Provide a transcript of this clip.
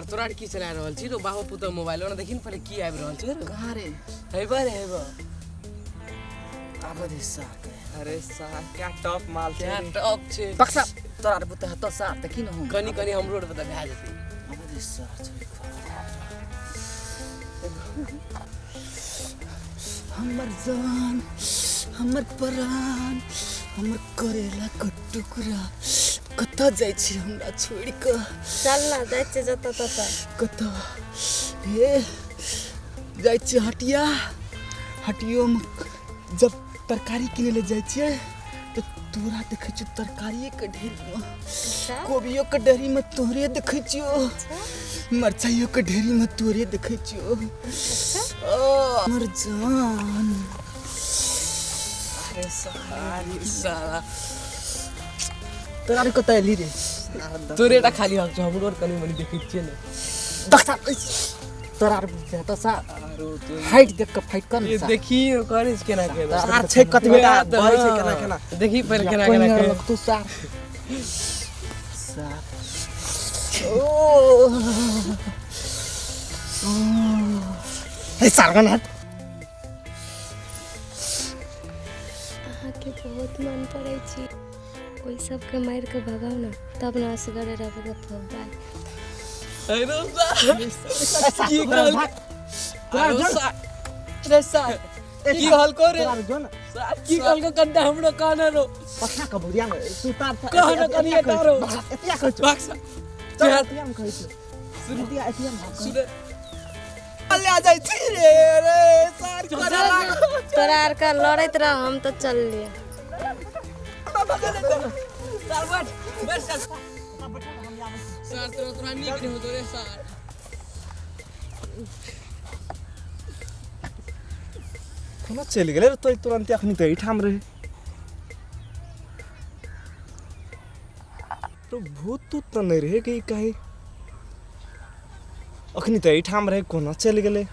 तोरा आर की चला रहल छी रो बाबा पुतोह मोबाइल ओना देखी ने पहिले की आबि रहल छै रो। कहाँ रे? हेबा रे हेबा। आबऽ दे सार के। अरे सार क्या टॉप माल छै क्या रे। टॉप छै। बक्सा तोरा आर बुते हेतौ सार देखी ने हम। कनी कनी हमरो आर बुते भए जेतै। आबऽ दे सार छै। हमर जान, हमर प्राण, हमर करेला के टुकड़ा, कतऽ जाइ छी हमरा छोड़ि कऽ? चल ना, जाइ छियै जतऽ ततऽ। कतऽ हे जाइ छियै? हटिया, हटियोमे जब तरकारी किनै लए जाइ छियै तऽ तोरा देखै छियौ तरकारिएके ढेरीमे। कोबियोके ढेरीमे तोहरे देखै छियौ, मरचाइयोके ढेरीमे तोरे देखै छियौ। हमर जान। अरे साला, तोरा आर कतऽ एलही रे? तोरे टा खाली हक छौ, हमरो आर कनी मनी देखै छियै ने। दखता तोरा आर तऽ सा हाइट देख कऽ फाइट कर ने। ये देखी करे छै केना केना। सार छै कतबे टा बहै छै केना केना। देखी पहिले केना केना के के लगतौ सार। सार ओ हे सार गन हट। अहाँके बहुत मन पड़ै छी। ओहि सबके मारि कऽ भगाउ ने, तब ने असगरे रहबै तऽ बाय। अरे सार की कहल? अरे सार, रे सार की कहलको रे? सार की कहलको? कन्टा हमरो कहने रो। पछा के भुरिया में तू तार। कह न कनिए तारो। एतिया कहै छौ। भाग सार। चल, एतिया में कहै छौ। एतिया एतिया में। सुन ले जाइ छी रे। रे सार करे लाग। तोरा आरके लड़ैत रह, हम तऽ चललियै। सार बैठ बैठ सार। सार तोरा तोरा नीक नहीं होतो रे सार। कोना चलि गेलै रे तो तुरन्ते? अखनी तऽ एहिठाम रहै तो भूत तूत तऽ नहि रहै कि कहीं? अखनी तऽ एहिठाम रहै, कोना चलि गेलै?